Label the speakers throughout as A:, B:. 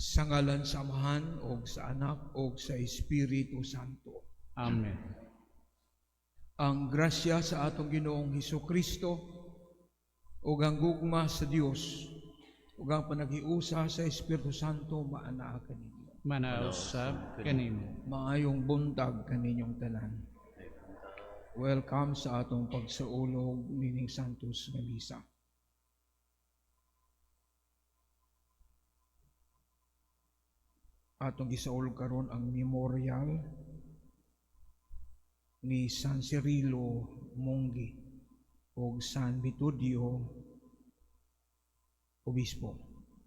A: Sa ngalan sa Amahan og sa Anak og sa Espiritu Santo.
B: Amen.
A: Ang grasya sa atong Ginoong Hesus Kristo ug ang gugma sa Dios ug ang panaghiusa sa Espiritu Santo maanaa kaninyo.
B: Maanaa usab kanimo.
A: Maayong buntag kaninyong tanan. Welcome sa atong pagsaulog nining Santos nga Misa. Atong gisaulog karon ang memorial ni San Cirilo Monggi o San Metodio Obispo.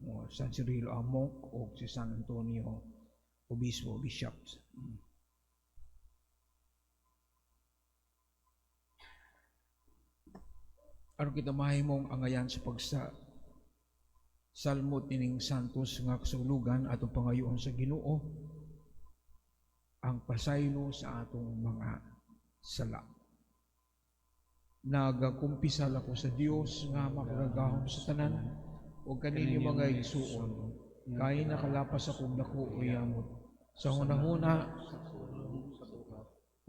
A: O, San Cirilo ang monk o si San Antonio Obispo, Bishop. Aron kita mahimong angayan sa pagsa salmot ining santos nga kasulugan, atong pangayoon sa Ginoo ang pasaylo sa atong mga sala. Nagakumpisal ako sa Dios nga makagagahom sa tanan ug kaninyo mga igsuon, kay nakalapas akong dako o yamot sa hunahuna,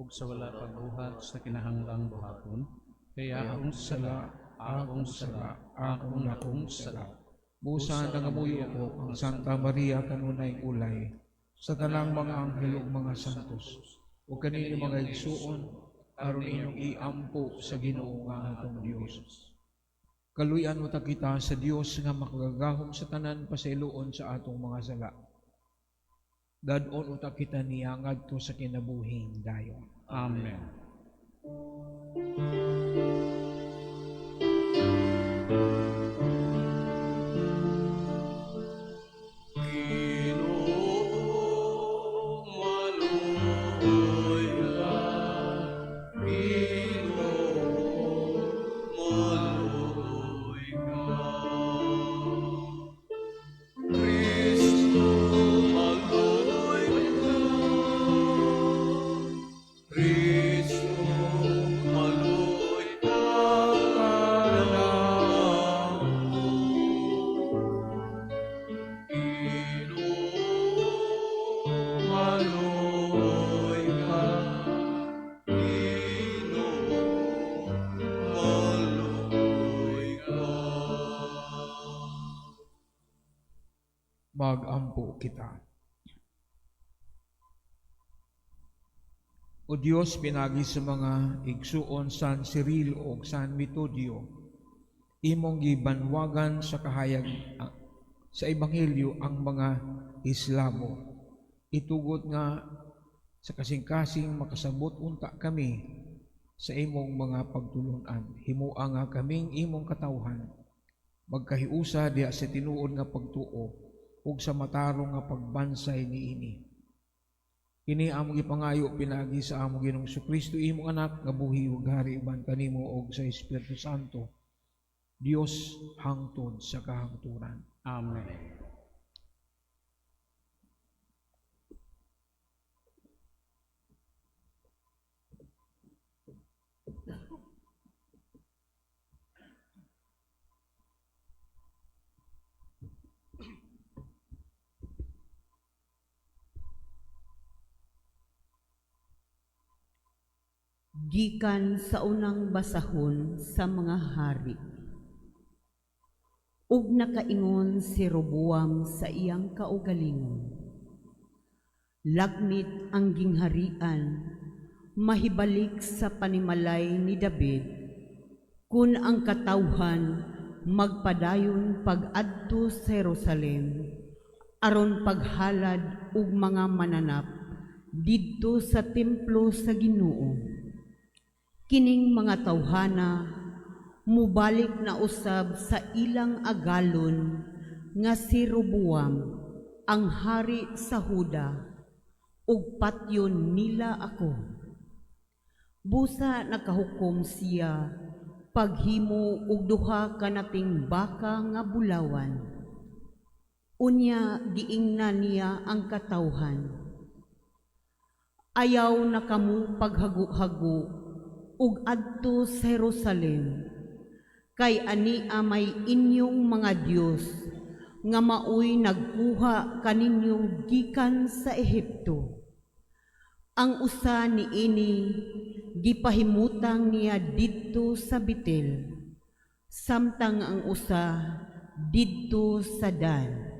B: ug sa wala pagbuhat sa kinahanglang buhaton, kaya akong sala, akong sala, akong dakong sala.
A: Busa nangamuyo ako ang Santa Maria kanunay ulay, sa tanang mga anghel ug mga santos, ug kaninyo mga igsuon, aron inyong iampo sa Ginoo nga atong Dios. Kaluy-an mo ta kita sa Dios nga makagagahom sa tanan, pasayloon sa atong mga sala. Dad-on uta kita niya ngadto sa kinabuhing dayon.
B: Amen.
C: Ginoo, maluoy ka. Ginoo, maluoy ka. Kristo, maluoy ka. Kristo, maluoy ka kanamo. Ginoo, maluoy ka. Ginoo, maluoy ka.
A: Magampo kita. O Dios, pinagi sa mga igsuon San Cirilo ug San Metodio, imong gibanwagan sa kahayag sa Ebanghelyo ang mga Eslabo. Itugot nga sa kasing-kasing makasabot unta kami sa imong mga pagtulunan. Himua nga kaming imong katawhan, magkahiusa diha sa tinuod nga pagtuo ug sa matarong nga pagbansay niini. Kini among gipangayo pinaagi sa among Ginoong Kristo, imong anak nga buhi ug hari uban kanimo og sa Espiritu Santo, Dios hangtod sa kahangturan.
B: Amen.
D: Gikan sa unang basahon sa mga hari. Ug nakaingon si Roboam sa iyang kaugalingon, lagmit ang gingharian mahibalik sa panimalay ni David, kun ang katawhan magpadayon pag-adto sa Jerusalem aron paghalad og mga mananap didto sa templo sa Ginoo. Kining mga tawhana mubalik na usab sa ilang agalon nga si Roboam ang hari sa Huda, ug patyon nila ako. Busa nakahukom siya paghimo og duha ka nating baka nga bulawan. Unya giingnan niya ang katawhan, ayaw na kamo paghagu-hagu ug adto sa Jerusalem, kay ani may inyong mga Dios nga maoy nagkuha kaninyo gikan sa Ehipto. Ang usa niini gipahimutang niya didto sa Betel, samtang ang usa didto sa Dan.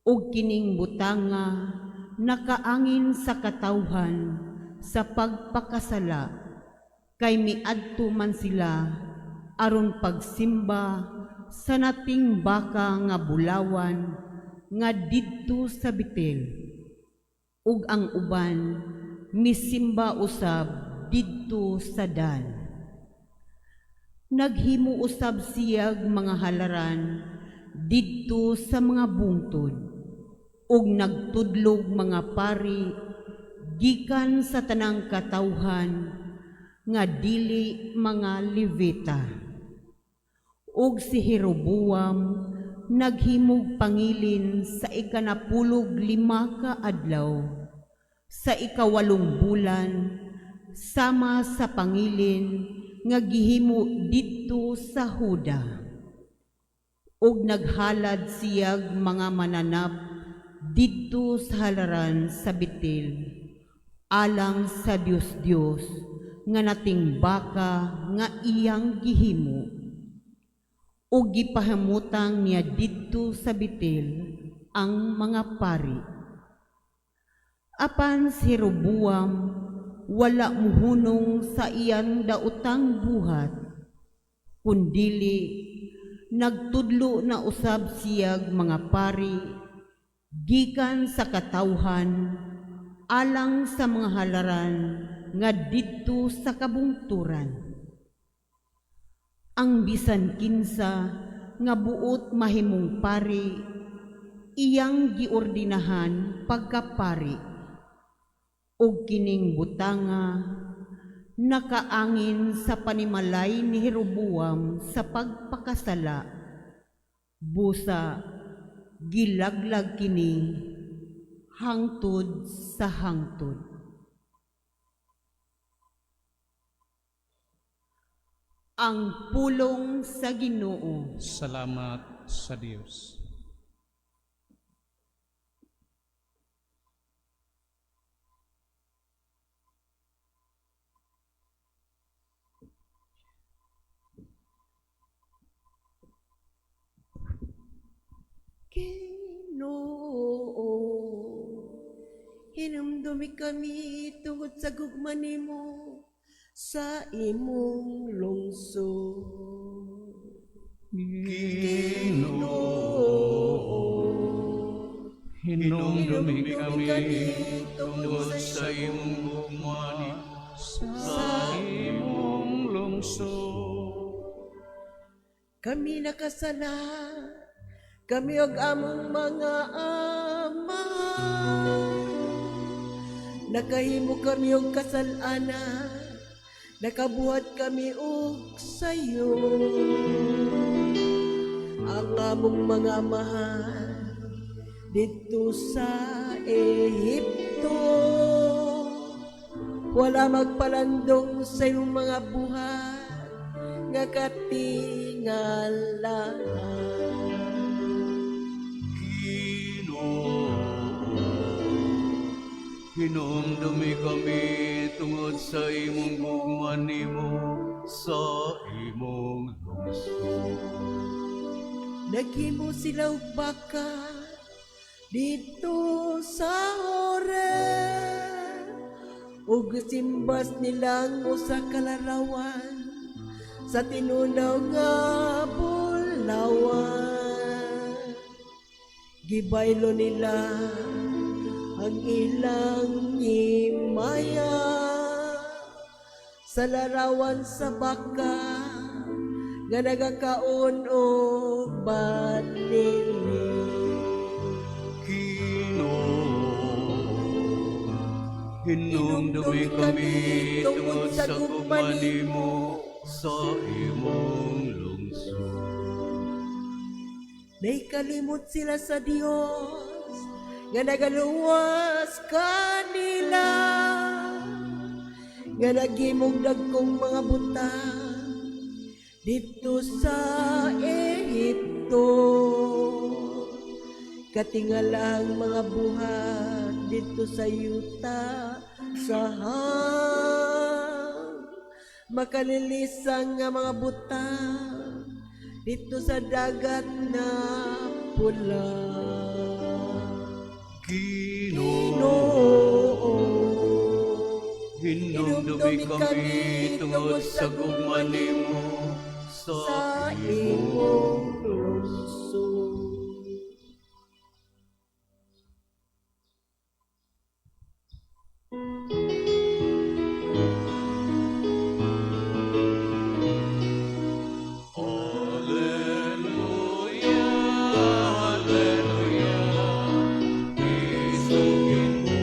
D: Ug kining butanga nakaangin sa katawhan sa pagpakasala, kay miadto man sila aron pagsimba sa nating baka nga bulawan nga didto sa Betel, ug ang uban misimba usab didto sa Dan. Naghimo usab siyag mga halaran didto sa mga bungtod, ug nagtudlog mga pari gikan sa tanang katawhan nga dili mga Levita. Ug si Jeroboam naghimog pangilin sa 15 ka adlaw sa 8 bulan, sama sa pangilin nga gihimo didto sa Huda. Ug naghalad siyag mga mananap didto sa halaran sa Betel alang sa Dios-Dios nga nating baka nga iyang gihimo. Ug gipahimutang niya didto sa Betel ang mga pari. Apan si Jeroboam wala muhunong sa iyang daotang buhat, kundili nagtudlo na usab siyag mga pari gikan sa katawhan alang sa mga halaran nga didto sa kabungturan. Ang bisan kinsa nga buot mahimong pari, iyang giordinahan pagkapari. Ug kining butanga nakaangin sa panimalay ni Jeroboam sa pagpakasala, busa gilaglag kini hangtod sa hangtod. Ang pulong sa Ginoo.
B: Salamat sa Dios.
E: Ginoo, hinumdumi kami tungod sa gugma nimo sa imong lungsod.
B: Ginoo, hinumdumi kami tungod sa imong gugma sa imong lungsod.
E: Kami nakasala, kami og among mga amahan. Nakahimo kami og kasal-anan, nakabuhat kami og sayo. Ang among mga amahan didto sa Ehipto, wala magpalandong sa imong mga buhat nga katingalahan.
C: Hinumdumi kami tungod sa imong gugma nimo sa imong lungsod.
E: Naghimo sila og baka didto sa Horeb, ug simbas nilang usa ka larawan sa tinunaw nga bulawan. Gibaylo nila ang ilang himaya sa larawan sa baka nga nagakaon og balili.
C: Ginoo, hinumdumi kami tungod sa gugma nimo sa imong lungsod.
E: Naikalimot sila sa Dios nga nagaluwas kanila, nga naghimog dagkong mga butang didto sa Ehipto. Katingalahang mga buhat didto sa yuta sa Ham. Makalilisang nga mga butang didto sa dagat na Pula.
C: Ginoo,
E: Ginoo,
C: hinumdumi kami tungod sa gugma nimo sa
E: sa
C: imong
E: imong lungsod.
C: Alleluia, Alleluia. Isugid mo,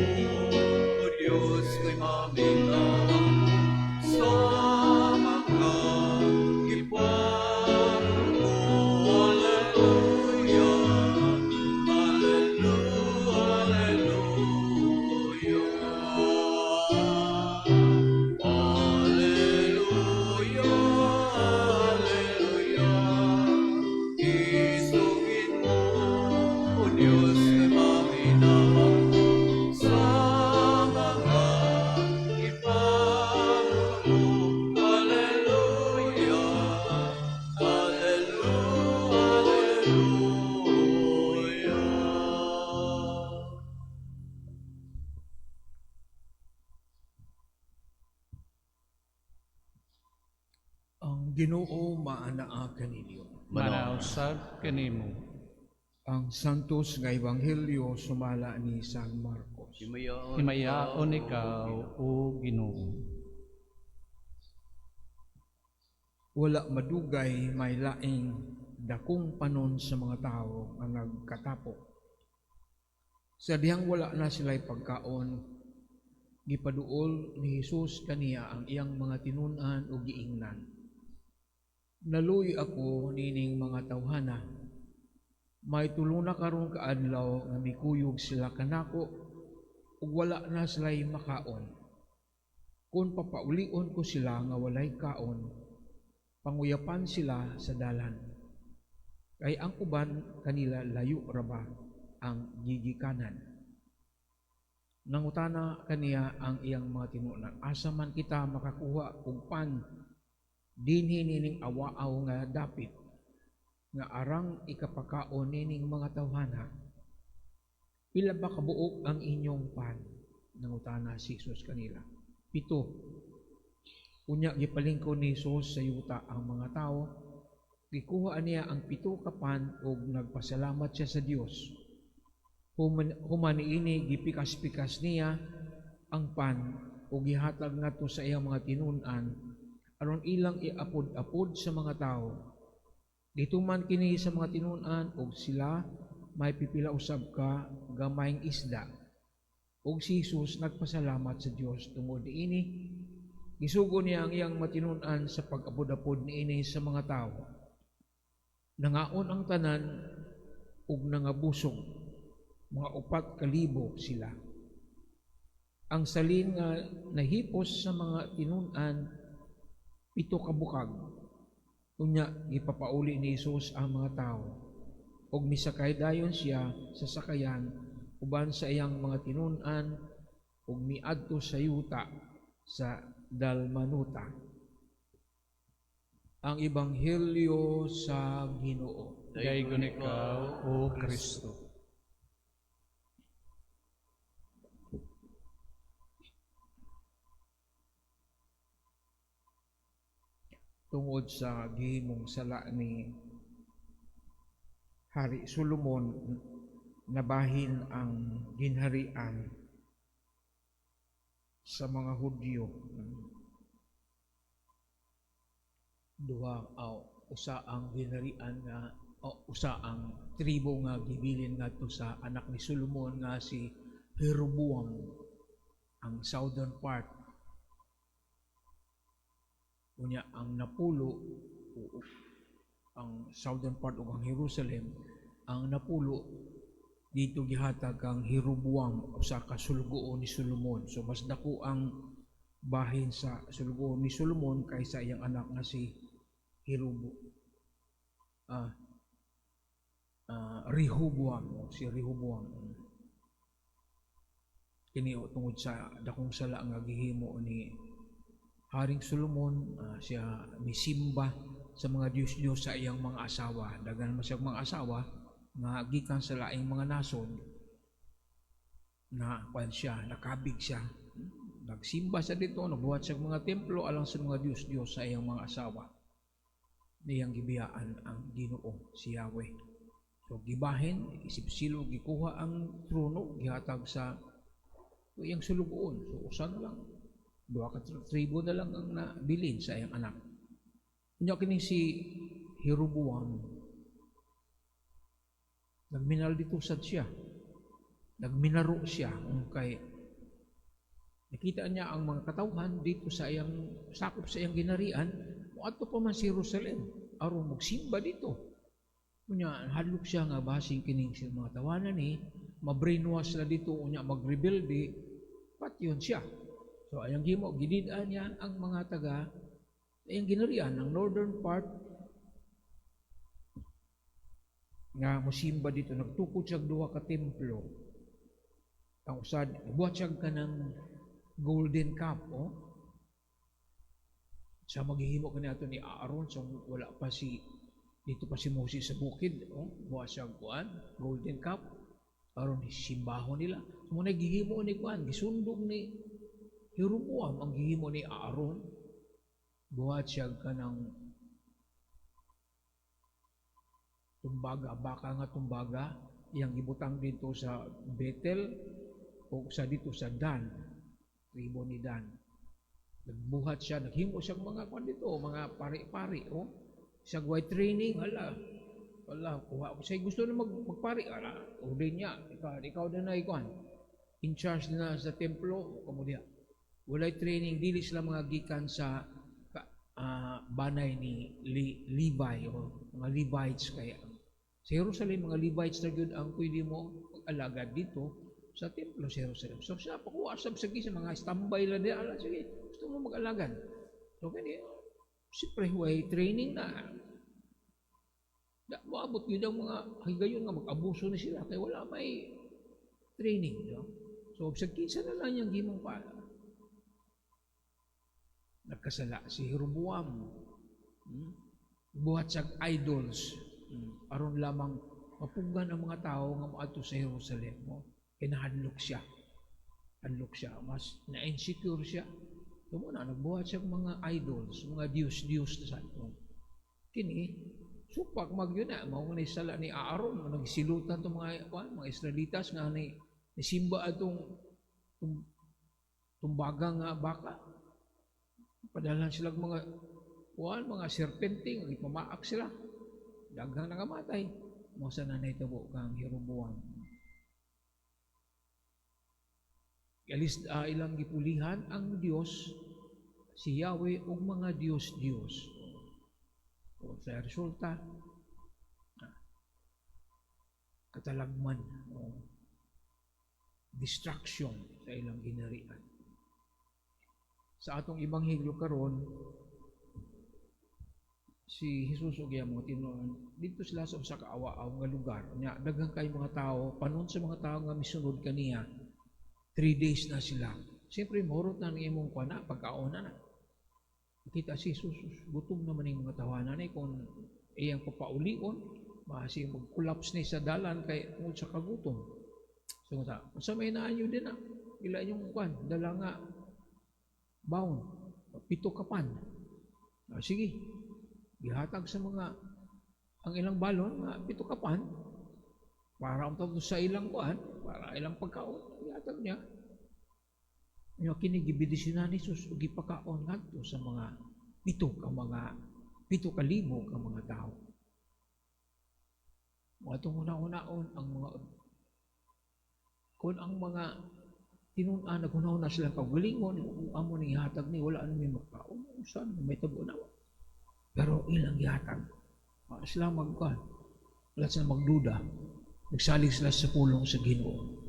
C: Diyos, kay maminawang sa mga giparugo. Alleluia, Alleluia, Alleluia. Alleluia, Alleluia. Isugid mo, O Diyos, kay maminawang sa mga giparugo. Alleluia, Alleluia, Alleluia.
A: Ang Ginoo maanaa kaninyo.
B: Manaa usab kanimo.
A: Ang Santos nga Ebanghelyo sumala ni San Marcos.
C: Himayaon
B: Himayaon ikaw, o Ginoo.
A: Wala madugay, may laing dakong panon sa mga tao nga nagkatapok. Sa dihang wala na sila'y pagkaon, gipaduol ni Jesus kaniya ang iyang mga tinun-an ug giingnan, "Naluoy ako nining mga tawhana. May 3 na karon ka adlaw nga mikuyog sila kanako ug wala na sila'y makaon. Kung papaulion ko sila nga walay kaon, panguyapan sila sa dalan. Kay ang uban kanila layo ra ba ang gigikanan." Nangutana kaniya ang iyang mga tinun-an, "Asa man kita makakuha og pan dinhi nining awaaw nga dapit nga arang ikapakaon nining mga tawhana?" "Pila ba kabuok ang inyong pan?" nangutana si Jesus kanila. "7." Unya gipalingkod ni Jesus sa yuta ang mga tao. Gikuha niya ang 7 ka pan ug nagpasalamat siya sa Dios. Human niini, gipikas-pikas niya ang pan ug gihatag ngadto sa iyang mga tinun-an aron ilang iapod-apod sa mga tao. Gituman kini sa mga tinun-an ug sila may pipila usab ka gamayng isda. Ug si Jesus nagpasalamat sa Dios tungod niini. Gisugo niya ang iyang matinun-an sa pag-apod-apod niini sa mga tao. Nangaon ang tanan ug nangabusog, mga 4,000 sila. Ang salin nga nahipos sa mga tinun-an, 7 ka bukag. Unya gipapauli ni Jesus ang mga tao ug misakay dayon siya sa sakayan uban sa iyang mga tinun-an ug miadto sa yuta sa Dalmanuta. Ang Ebanghelyo sa Ginoo.
B: Daygon ikaw, O Kristo.
A: Tungod sa gihimong sala ni Hari Solomon, nabahin ang ginharian sa mga Hudyo. Duha aw usa ang ginharian nga o usa ang tribo nga gibilin ngadto sa anak ni Solomon nga si Jeroboam, ang southern part. Unya ang napulo, ang southern part ug ang Jerusalem, ang napulo dito gihatag kang Jeroboam, usa ka sulugoon ni Solomon. So mas dako ang bahin sa sulugoon ni Solomon kaysa iyang anak nga si Jerobo. Rehoboam o si Rehoboam. Kini o tungod sa dakong sala nga gihimo ni Haring Solomon, siya misimba sa mga Diyos-Diyos sa iyang mga asawa. Daghan man siyang mga asawa nga gikan sa laing mga nasod na kwan siya, nakabig siya. Nagsimba sa dito, nagbuhat siya mga templo alang sa mga Diyos-Diyos sa iyang mga asawa. Niyang gibiyaan ang Ginoo, si Yahweh. So gibahin, isip silo, gikuha ang trono, gihatag sa iyang sulugoon. So usa na lang, duha ka tribo na lang ang nabilin sa iyang anak. Unya kini si Jeroboam, nagminal dito sad siya. Nagminaro siya kung kay nakita niya ang mga katawhan dito sa iyang sakop sa iyang ginarian, moadto pa man sa Jerusalem aron magsimba dito. Unya hadlok siya nga basin kining sa mga tawanan ni ma-brainwash sila dito, unya magrebelde, patyon siya. So ayang gimo, gidid-an niya ang mga taga iyang ginarian, ang northern part nga mosimba dito. Nagtukod siya duha ka templo. Ang usad, buhat siya kanang golden cup, oh. Sa maghihimo kani ato ni Aaron, so wala pa si dito pa si Moses sa bukid, oh, buhat siya kuan, golden cup aron simbahon nila. So mo gihimo ni kuan, gisundog ni Jeroboam ang gihimo ni Aaron. Buhat siya kanang tumbaga, baka nga tumbaga, iyang gibutang dito sa Bethel o sa dito sa Dan, tribo ni Dan. Nagbuhat siya, naghimo siya mga kwan dito, mga pari-pari, oh. Siya way training, hala. Wala, kuha ko siya gusto na magpari, hala, ordain niya, ikaw na na ikuan. In charge na sa templo, kamo diha. Walay training, dili sila mga gikan sa banay ni Levi o mga Levites. Kaya sa Jerusalem, mga Levites na gyud ang pwede mo mag-alagad dito sa templo sa Jerusalem. So siya pakuha sab sige sa mga standby lang diha, ala, sige, gusto mo mag-alagad. So kani siyempre way training na. Da, moabot gyud ang mga higayon nga mag-abuso ni sila kay wala may training, no? So sa kinsa na lang niyang gimong pa. Nagkasala si Jeroboam. Buhat siya idols. Aron lamang mapugan ang mga tao nga moadto sa Jerusalem. No? Kay nahadlok siya. Hadlok siya. Mas na-insecure siya. So muna, nagbuhat siya mga idols, mga Diyos-Diyos na sa ato. Kini, supak magyun na. Mao ni sala ni Aaron, nagsilutan itong mga, kuan, mga Israelitas nga ni nisimba atong tumbaga nga baka. Padalhan sila mga kuan, mga serpente, nga gipamaak sila. Daghang nangamatay. Mao sa na nahitabo kang Jeroboam. Alis ilang gipulihan ang Dios si Yahweh ug mga Dios-Dios. O sa resulta, katalagman o destruction sa ilang ginarian. Sa atong ebanghelyo karon, si Jesus ug iyang mga tinuod dito sila sa usa ka awa-aw nga lugar. Nya daghan kay mga tao, panon sa mga tao nga misunod kaniya, 3 days na sila. Siyempre mahurot na ang imong kuan na, pagkaon na na. Kita si Jesus, gutom naman yung mga tawanan ni kung iyang papaulion, maasi mag-collapse ni sa dalan kay tungod sa kagutom. So nga, unsa may naanyo din na, ila inyong kuan, dala nga baon, 7 ka pan. Sige, gihatag sa mga ang ilang balon nga 7 ka pan para unta sa ilang kuan, para ilang pagkaon, gihatag niya. Nya kini gibidisyonan ni Jesus ug gipakaon ngadto sa mga 7,000 ka mga tawo. Atong una-unaon ang mga kung ang mga tinun-an naghunahuna silang kaugalingon, amo ning gihatag ni wala ani may makaon, usa may tabo na. Pero ilang gihatag. Sila magkuan. Wala sila magduda. Nagsalig sila sa pulong sa Ginoo.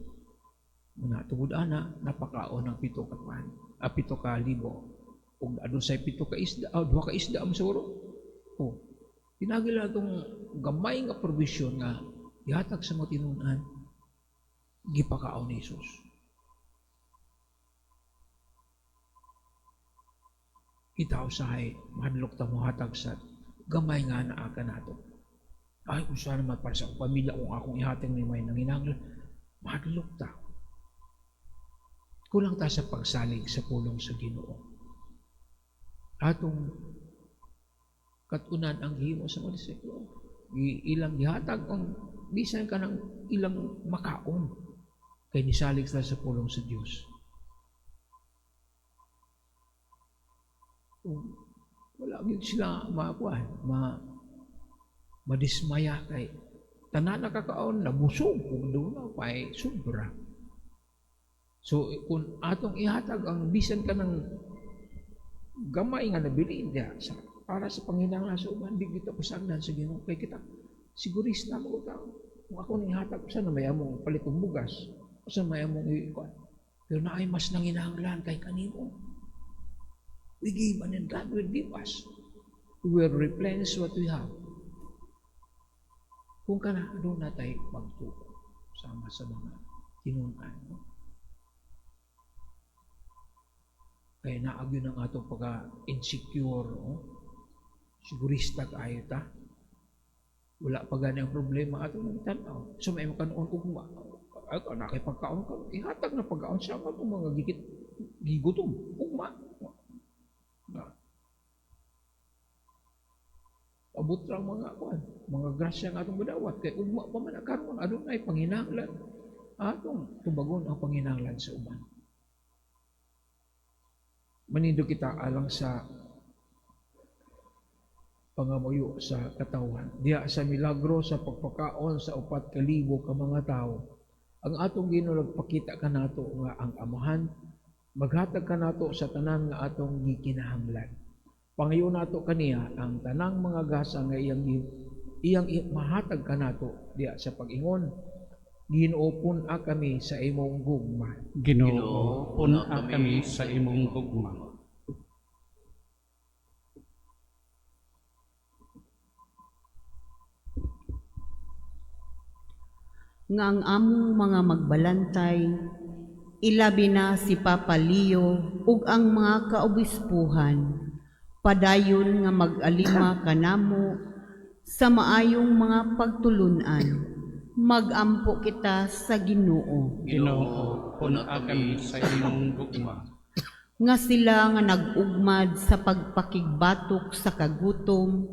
A: Muna tungod ana napakaon ang 7 ka pan, 7,000. Ug adun say 7 ka isda, 2 ka isda am siguro. Oh. Pinagi lang itong gamay nga provision nga Gihatag sa mga tinunan, gipakaon ni Jesus. Kita usahay, mahadlok ta mohatag sa gamay nga naa kanato. Ay, usa naman para sa akong pamilya kung akong ihatag ni may nanginahanglan, mahadlok ta. Kulang ta sa pagsalig sa pulong sa Ginoo. Atong katunan ang gihimo sa mga disipulo. Ilang gihatag ang bisan ka ng ilang makaon kay nisalig sila sa pulong sa Dios. Wala gyud sila makuan, madismaya kay tanan nakakaon nabusog ug duna pay sobra. So kung atong ihatag ang bisan ka ng gamay nga nabili diha sa para sa panginahanglan sa uban, di kita pasagdan sa Ginoo kay kita sigurista mo ta. Kung ako ning ihatag, usa na may among palit og bugas, usa may among ikuan. Pero naay mas nanginahanglan kay kanimo. We give and then God will give us. We will replenish what we have. Kung ka na, doon na tayo pagtuo sama sa mga tinunan. No? Kaya naagyo ng atong pagka-insecure. No? Sigurista kaayo ta. Wala pa gani ang problema atong tanaw. So may makanoon ugma. Ay, nakipagkaon ka. Ihatag na pagkaon sa mga gigit, gigutom. Ugma. Abot ra mga kuan, mga grasya nga atong madawat kay ugma pa man karon adunay panginahanglan atong tubagon ang panginahanglan sa uban. Manindog kita alang sa pangamuyo sa katawhan. Diha sa milagro sa pagpakaon sa 4,000 ka mga tawo. Ang atong Ginoo nagpakita kanato nga ang Amahan maghatag kanato sa tanan nga atong gikinahanglan. Pangayo nato kaniya ang tanang mga gasa nga iyang mahatag kanato diha sa pag-ingon. Ginoo, pun-a kami sa imong gugma.
B: Ginoo, pun-a kami sa imong gugma.
D: Nga ang among mga magbalantay, ilabi na si Papa Leo ug ang mga kaobispuhan, padayon nga mag-alima kanamo sa maayong mga pagtulunan. Magampo kita sa Ginoo.
B: Ginoo, pun-a kami sa imong gugma.
D: Nga sila nga nag-ugmad sa pagpakigbatok sa kagutom,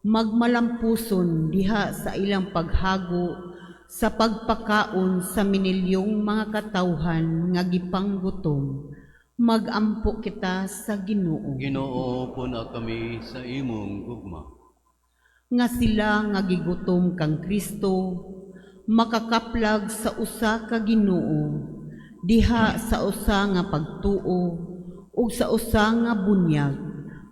D: magmalampuson diha sa ilang paghago sa pagpakaon sa minilyong mga katawhan nga gipanggutom. Magampo kita sa Ginoo.
C: Ginoo, pun-a kami sa imong gugma.
D: Nga sila nga gigutom kang Kristo, makakaplag sa usa ka Ginoo, diha sa usa nga pagtuo ug sa usa nga bunyag.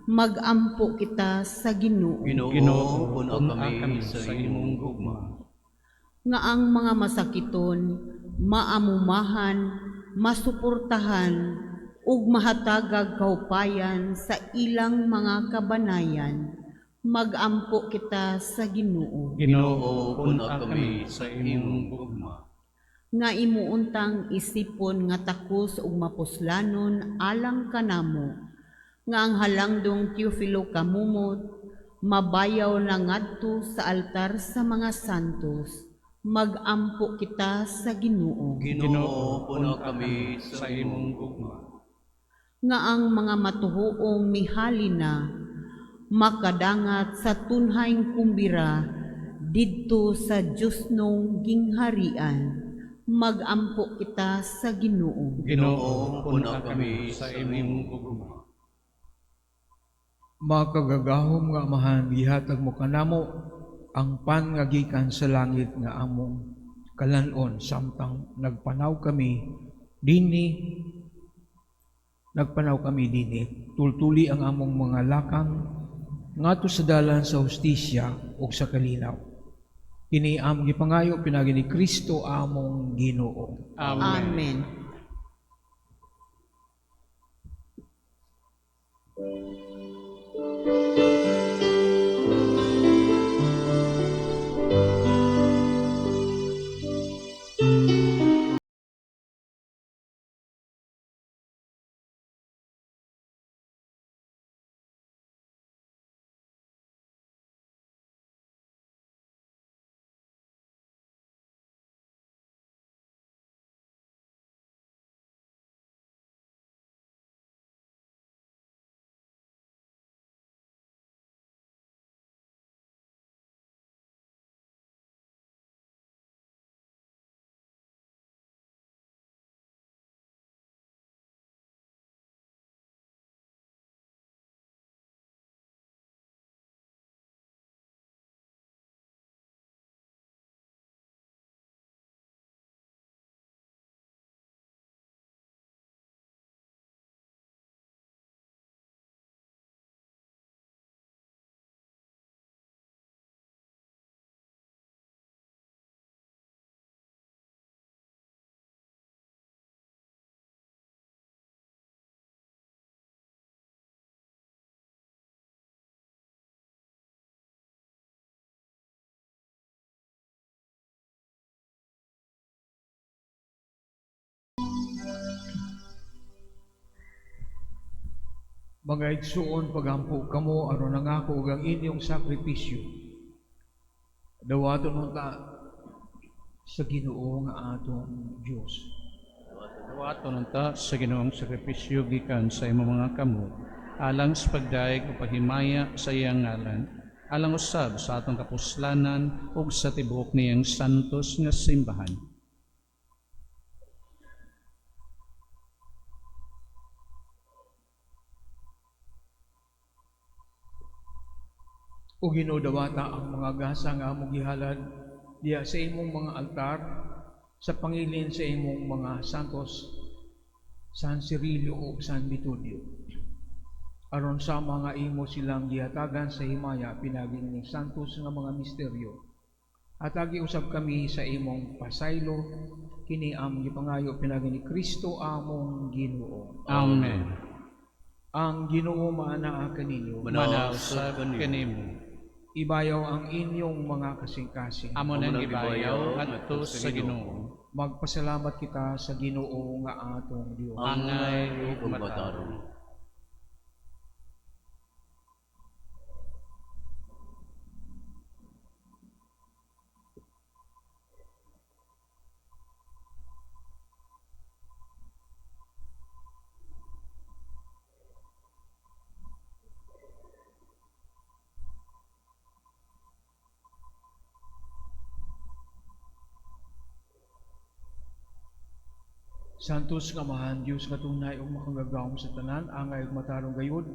D: Magampo kita sa Ginoo.
C: Ginoo, pun-a kami sa imong gugma.
D: Nga ang mga masakiton, maamumahan, masuportahan ug mahatagag kaupayan sa ilang mga kabanayan. Magampo kita sa Ginoo.
B: Ginoo, pun-a kami sa imong gugma.
D: Nga imuuntang isipon nga takos ug mapuslanon alang kanamo, nga ang halangdong Teofilo Camomot mabayaw na ngadto sa altar sa mga santos. Magampo kita sa Ginoo.
C: Ginoo, pun-a kami sa imong gugma.
D: Nga ang mga matuhoong mihali na makadangat sa tunhaing kumbira didto sa Diyosnong gingharian. Magampo kita sa Ginoo.
B: Ginoo, pun-a kami sa imong gugma.
A: Makagagahom nga Amahan, gihatag mo kanamo ang pan nga gikan sa langit nga among kalanon samtang nagpanaw kami dinhi, tultuli ang among mga lakang ngadto sa dalan sa hustisya ug sa kalinaw. Kini among gipangayo pinaagi ni Kristo among Ginoo.
B: Amen.
D: Amen.
A: Mga igsuon, pagampo kamo aron ang ako ug ang inyong sakripisyo dawaton unta sa Ginoo nga atong Dios.
B: Dawaton unta sa Ginoo ang sakripisyo gikan sa imong mga kamot, alang sa pagdayeg ug paghimaya sa iyang ngalan, alang usab sa atong kapuslanan ug sa tibuok niyang santos nga simbahan.
A: O Ginoo, dawata ang mga gasa nga among gihalad diha sa imong mga altar sa pangilin sa imong mga santos San Cirilo ug San Metodio, aron sama nga imo silang gihatagan sa himaya pinaagi ning santos nga mga misteryo, hatagi usab kami sa imong pasaylo. Kini among gipangayo pinaagi ni Kristo among Ginoo.
B: Amen.
A: Ang Ginoo maanaa kaninyo.
B: Manaa usab kanimo.
A: Ibayaw ang inyong mga kasing-kasing.
B: Amo nang gibayaw ngadto sa Ginoo.
A: Magpasalamat kita sa Ginoo nga atong Dios.
B: Angay ug matarong.
A: Santos nga Amahan, Dios nga tunay ug makagagahom sa tanan, angay ug matarong gayud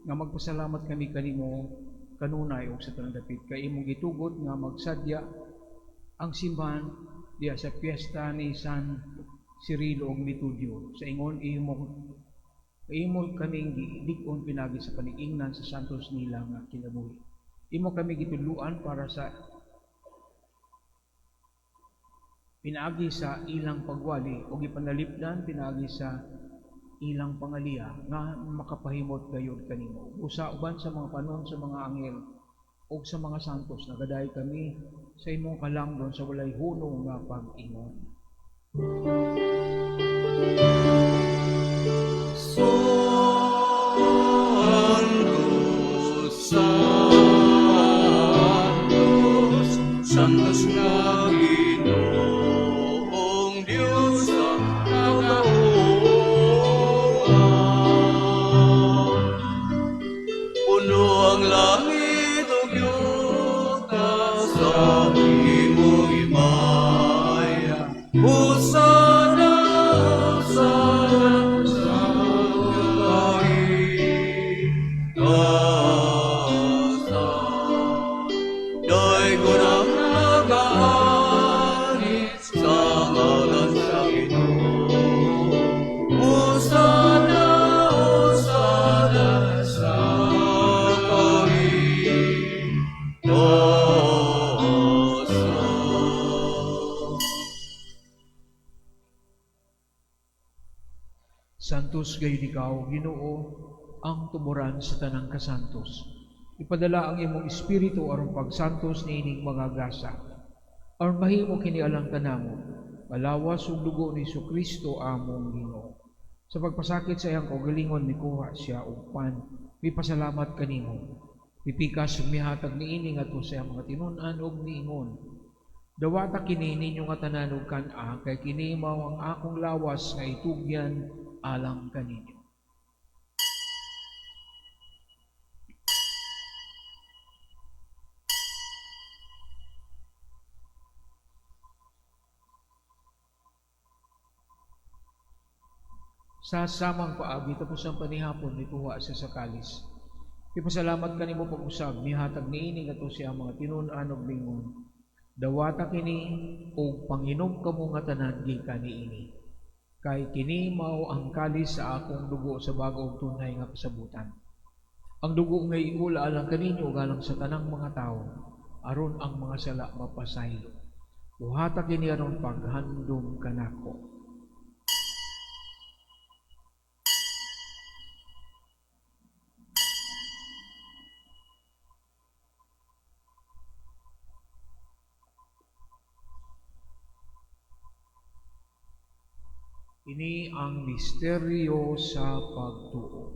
A: nga magpasalamat kami kanimo kanunay ug sa tanang dapit, kay imong gitugot nga magsadya ang simbahan diha sa piyesta ni San Cirilo ug Metodio. Sa ingon imo kaming gilig-on pinaagi sa paniingnan sa santos nila nga kinabuhi. Imo kami gitudloan para sa pinaagi sa ilang pagwali o gipanalipdan pinaagi sa ilang pangaliya nga makapahimot gayud kanimo. Usa uban sa mga panon sa mga anghel ug sa mga santos, nagadayeg kami sa imong kalangdon sa walay hunong nga pag-ingon.
C: Santos, Santos, Santos nga Ginoong Diyos sa kagauhan. Puno ang langit ug yuta sa imong himaya. Hosana, Hosana sa kahitasan. Daygon ang nagaani sa ngalan sa Ginoo. Hosana, Hosana sa kahitasan.
A: Santos gayud ikaw, Ginoo, ang tuboran sa tanang kasantos. Ipadala ang imong espiritu aron pagsantos niining mga gasa, aron mahimo kini alang kanamo nga lawas ug dugo ni Kristo among Ginoo. Sa pagpasakit sa iyang kaugalingon, mikuha siya og pan, mipasalamat kanimo, mipikas ug mihatag niini ngadto sa iyang mga tinun-an ug miingon: "Dawata kini ninyo nga tanan ug kan-a, kay kini mao ang akong lawas nga itugyan alang kaninyo." Sa samang paagi, tapos ang panihapon, mikuha siya sa kalis. Ipasalamat kanimo pag-usab, mihatag niini ngadto sa iyang mga tinun-an ug miingon: "Dawata kini ug panginom kamo nga tanan gikan niini. Kay kini mao ang kalis sa akong dugo sa bag-o ug tunay nga kasabutan. Ang dugo nga iula alang kaninyo ug alang sa tanang mga tawo, aron ang mga sala mapasaylo. Buhata kini aron paghandom kanako." Ini ang misteryo sa pagtuo.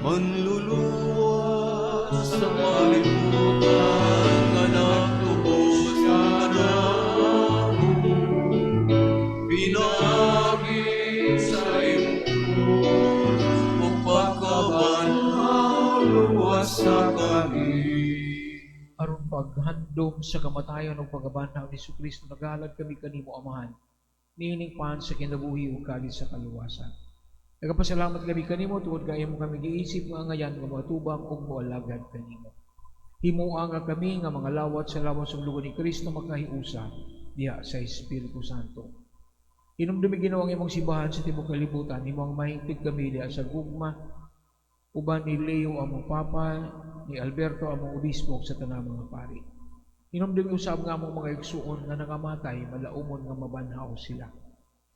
C: Manluluwas sa kalibutan nga nagtubos kanamo pinaagi sa imong krus ug pagkabanhaw, luwasa kami.
A: Aron paghandom sa kamatayon ug pagkabanhaw ni Kristo, nagahalad kami kanimo, Amahan, niining pan sa kinabuhi ug kalis sa kaluwasan. Nagapasalamat kami kanimo tungod kay imo kami giisip nga angayan nga moatubang ug moalagad kanimo. Himoa nga kami nga mga lawat sa lawas ug dugo ni Kristo makahiusa diha sa Espiritu Santo. Hinumdumi, Ginoo, ang imong simbahan sa tibuok kalibutan, himoang mahingpit kami diha sa gugma uban ni Leo among Papa, ni Alberto among Obispo ug sa tanang mga pari. Hinumdumi usab nga among mga igsuon nga nangamatay, malaumon nga mabanhaw sila.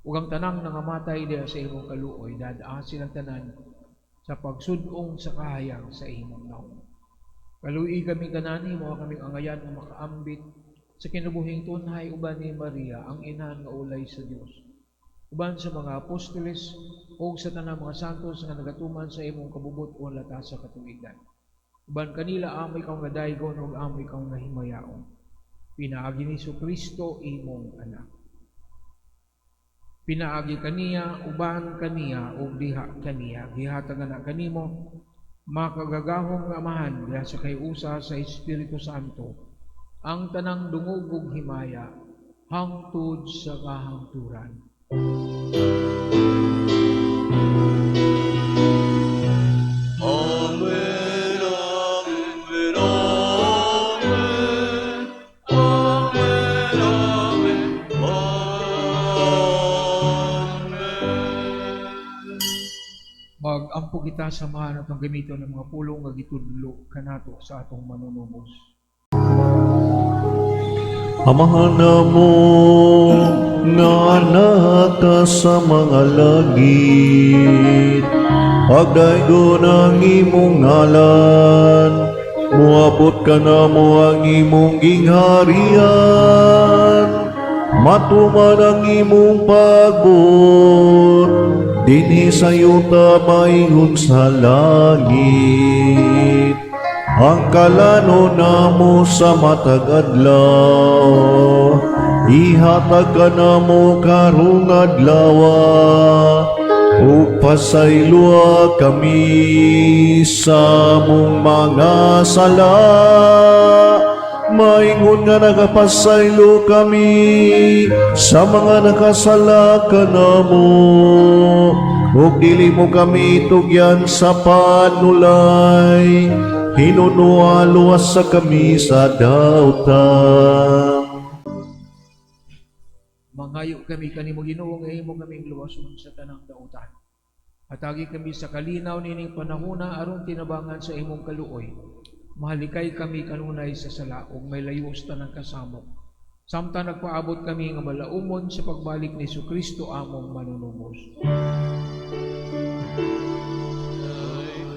A: Ug ang tanang nangamatay diha sa imong kaluoy, dad-a silang tanan sa pagsud-ong sa kahayag sa imong nawong. Kaluoyi kami tanan, himoa kaming angayan nga makaambit sa kinabuhing tunhay uban ni Maria, ang inahan nga ulay sa Dios, uban sa mga apostoles o sa tanang mga santos nga nagatuman sa imong kabubut-on latas sa katuigan. Uban kanila amo ikaw nga daygon ug amo ikaw nga himayaon. Pinaagi ni Kristo imong anak. Pinaagi kaniya, uban kaniya, ug diha kaniya, gihatag na kanimo, makagagahom nga Amahan, diha sa kahiusa sa Espiritu Santo, ang tanang dungog ug himaya hangtod sa kahangturan.
C: Amen, amen, amen, amen, amen, amen.
A: Mag-ampo kita sa mahal atong gamiton ng mga pulong nga gitudlo kanato sa atong manunubos.
F: Amahan namo nga naa ka sa mga langit, pagdaygon ang imong ngalan, muabot kanamo ang imong gingharian, matuman ang imong pagbuot dinhi sa yuta maingon sa langit. Ang kalanon namo sa matag adlaw, ihatag kanamo karong adlawa, ug pasayloa kami sa among mga sala, maingon nga nagapasaylo kami sa mga nakasala kanamo, ug dili mo kami tugyan sa panulay, hinunoa luwasa kami sa dautan.
A: Mangayo kami kanimo, Ginoo, nga imo kaming luwason sa tanang dautan. Hatagi kami sa kalinaw nining panahona aron tinabangan sa imong kaluoy, mahalikay kami kanunay sa sala ug mailayo sa tanang kasamok, samtang nagpaabot kami nga malaumon sa pagbalik ni Kristo among manunubos.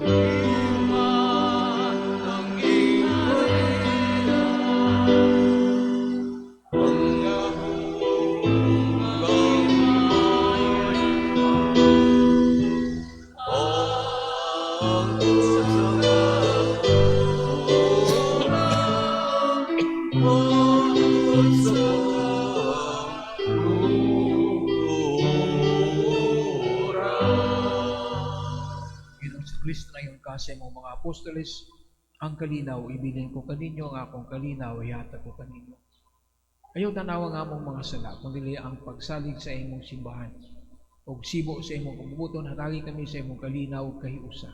C: Ang gingharian, ang gahom ang sa hangtod sa kahangturan.
A: Ginoong Kristo, ingon ka sa imong mga apostoles, "Ang kalinaw ibilin ko kaninyo, ang akong kalinaw ihatag ko kaninyo. Ayaw tanawa ang among mga sala, kundi ang pagsalig sa imong simbahan. Og sibo sa imong kabubut-on, hatagi kami sa imong kalinaw ug kahiusa.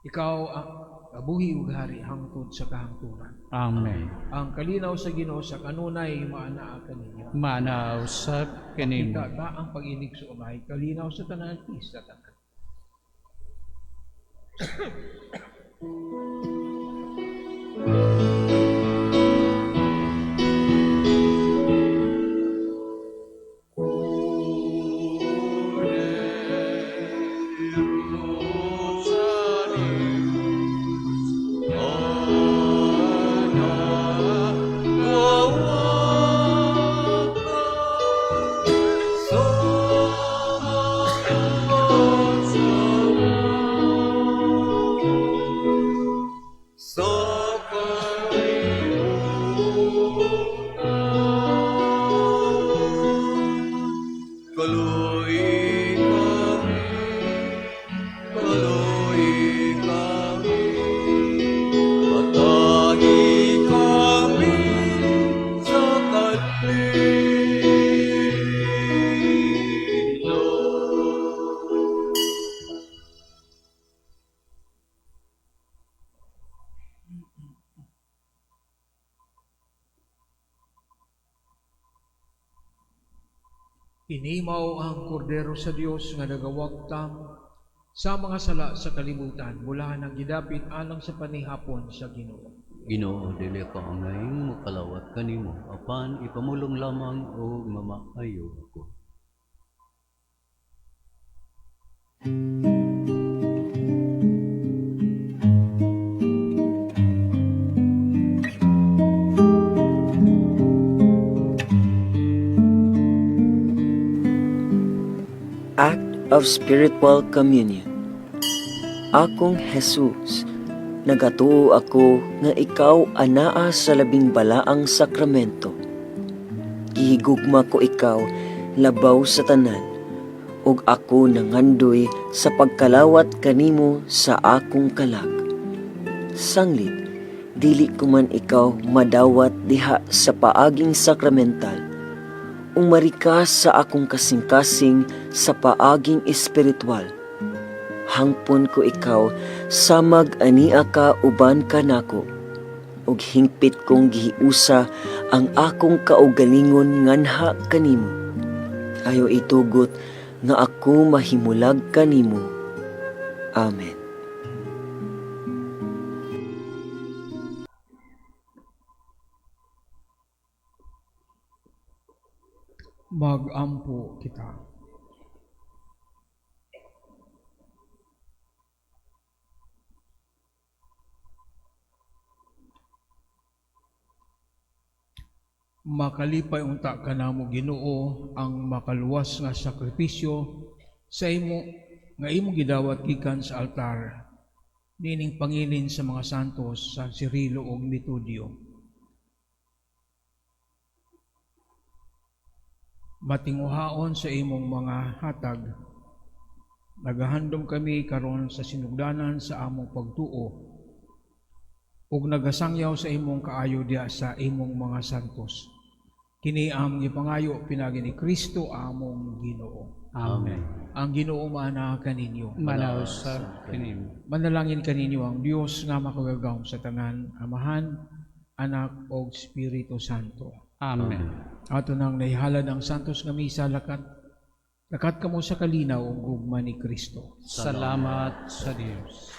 A: Ikaw ang kabuhi ug hari hangtod sa kahangturan."
B: Amen.
A: Ang kalinaw sa Ginoo sa kanunay maanaa kaninyo.
B: Maanaa usab kanimo.
A: Kita ta ang pag-inig sa unay, kalinaw sa tanan, peace sa tanan.
C: Ana,
A: Kini mao ang kordero sa Dios nga nagawagtang sa mga sala sa kalibutan, bulahan ang gidapit alang sa panihapon sa Ginoo.
C: Ginoo, dili ako angay mokalawat kanimo, apan ipamulong lamang og mamaayo ako.
G: Act of Spiritual Communion. Akong Jesus, nagatuo ako nga ikaw anaa sa labing balaang sakramento. Gihigugma ko ikaw labaw sa tanan, ug ako nangandoy sa pagkalawat kanimo sa akong kalag. Sanglit, dili ko man ikaw madawat diha sa paaging sakramental. Umari ka sa akong kasing-kasing sa paaging espiritual. Hangpon ko ikaw samag ania ka uban kanako, ug hingpit kong gihiusa ang akong kaugalingon nganha kanimo. Ayaw itugot nga ako mahimulag kanimo. Amen.
A: Magampo kita. Makalipay unta kanamo, Ginoo, ang makaluwas nga sakripisyo sa imo nga imong gidawat gikan sa altar niining pangilin sa mga santos San Cirilo ug Metodio. Matinguhaon sa imong mga hatag, nagahandom kami karon sa sinugdanan sa among pagtuo ug nagasangyaw sa imong kaayo diha sa imong mga santos. Kini among gipangayo pinaagi ni Kristo among Ginoo.
B: Amen.
A: Ang Ginoo maana kaninyo.
B: Maana usab kanimo.
A: Manalangin kaninyo ang Dios nga makagagahom sa tanan, Amahan, Anak ug Espiritu Santo.
B: Amen.
A: Ato nang naihalad ang santos nga misa, lakat lakat kamo sa kalinaw ug gugma ni Kristo.
B: Salamat sa Dios.